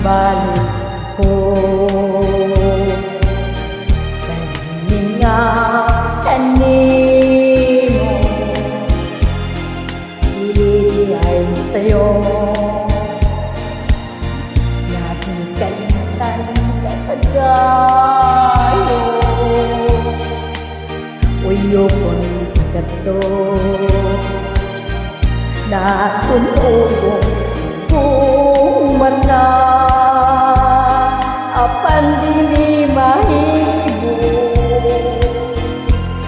Balik ko kay kanimo, dili ay sa'yo. Nagkalitan ka sa dayo, uyokon kadto, Natunogong kong mata, apan dili mahimo,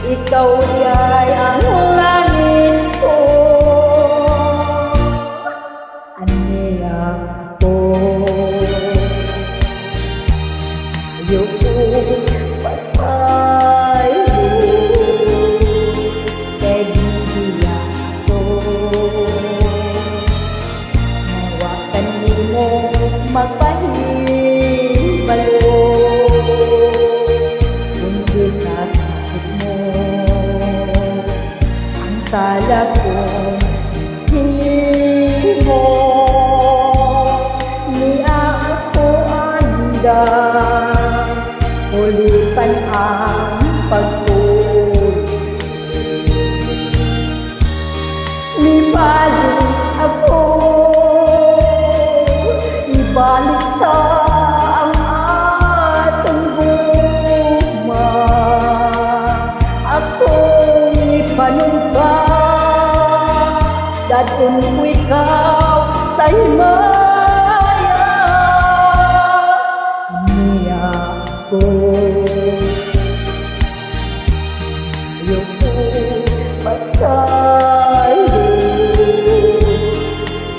ikaw diay ang langit ko. Aniya ko, ayoko pasaylo, kay gibiya ako. Wa kanimo magpahibalo, kundi kasakit mo ang sala kong himo. Niya ako andam hulipan ang pagtulog. Nibalik ako, ibalik ta ang atong gugma. Akong ipanumpa, dad-on ko ikaw sa himaya. Niya ako, ayoko pasaylo,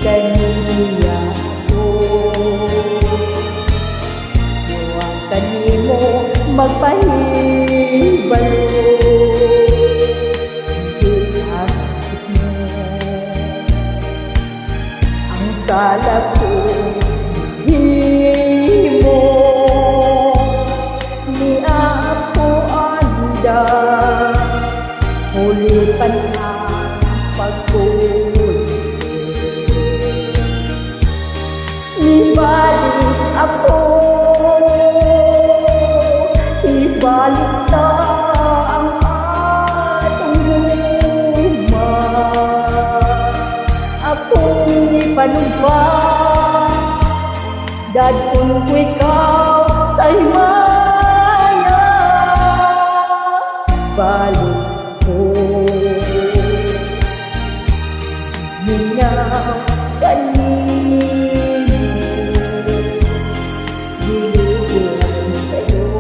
kaniya ako, wa kanimo magpahibalo, di asakit mo ang sala ko himo. Ni ako andam hulipan ang pagtulog. Ibalik ako, ibalik ta ang atong gugma. Akong ipanumpa, dad-on ko ikaw sa himaya. Balik ko, mingaw kanimo, dili sa'yo.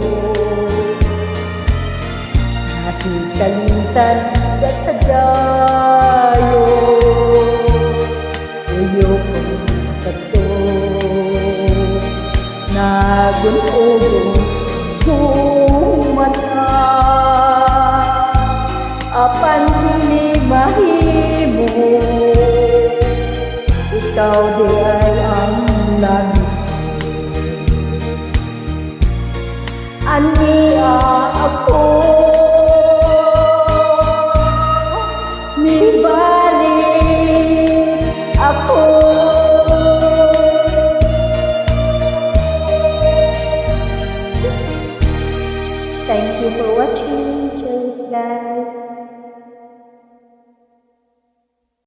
Nakikalintan ka sa dayo, uyokon kadto, Nagunugong kong mata, apan dili mahimo, ikaw di ay ang langit. Aniya ako, nibalik ako. Thank you for watching, guys.